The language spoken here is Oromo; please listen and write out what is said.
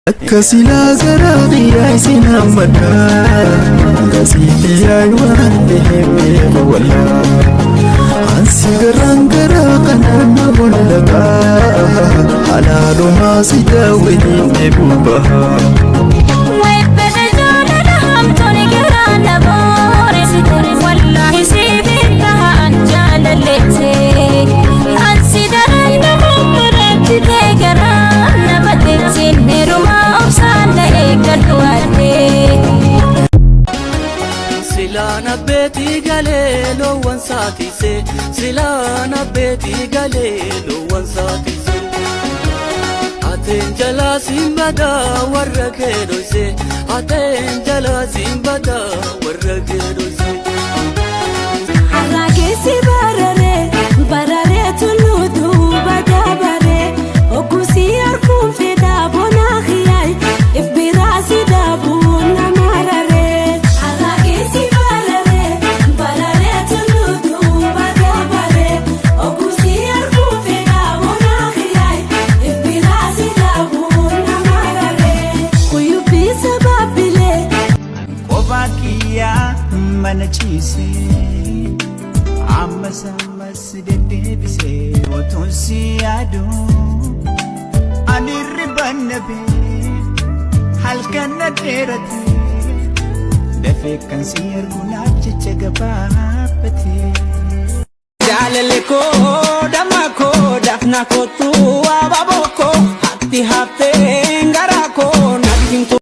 Akka silaa garaa biyyaa isin hammadha. Gasiitii waan ta'eef beeku wallaa. Ansi garaan garaa kanaan na mul'ata. Halaalumaa si daawwitiin dheebuu baha. Silaan abbeetii galee loowwan saatise, silaan abbeetii galee loowwan saatise. Ateen jalaa siin badaa warra kee dhoyse, ateen jalaa siin badaa warra kee dhoyse. Harraagessi bararee bararee tulluu duuba dabaree oggusii arguun fedhaa bonaa xiyyaay if biraa si daabuun nama raree. Harraagessi bararee bararee tulluu duuba dabaree oggusii arguun fedhaa bonaa xiyyaay if biraa si daabuun nama raree. Kuyyubbisa baabbilee. Qophaa kiyyaa mana ciisee, ammas ammas deddeebisee otuun si yaadu, ani hirriban dhabee, halkan na dheerate, dafee kan si argu naaf jecha gabaabbate. Jaalalli koo, damma koo, dafna kootu, abaaboo koo hatti hafte.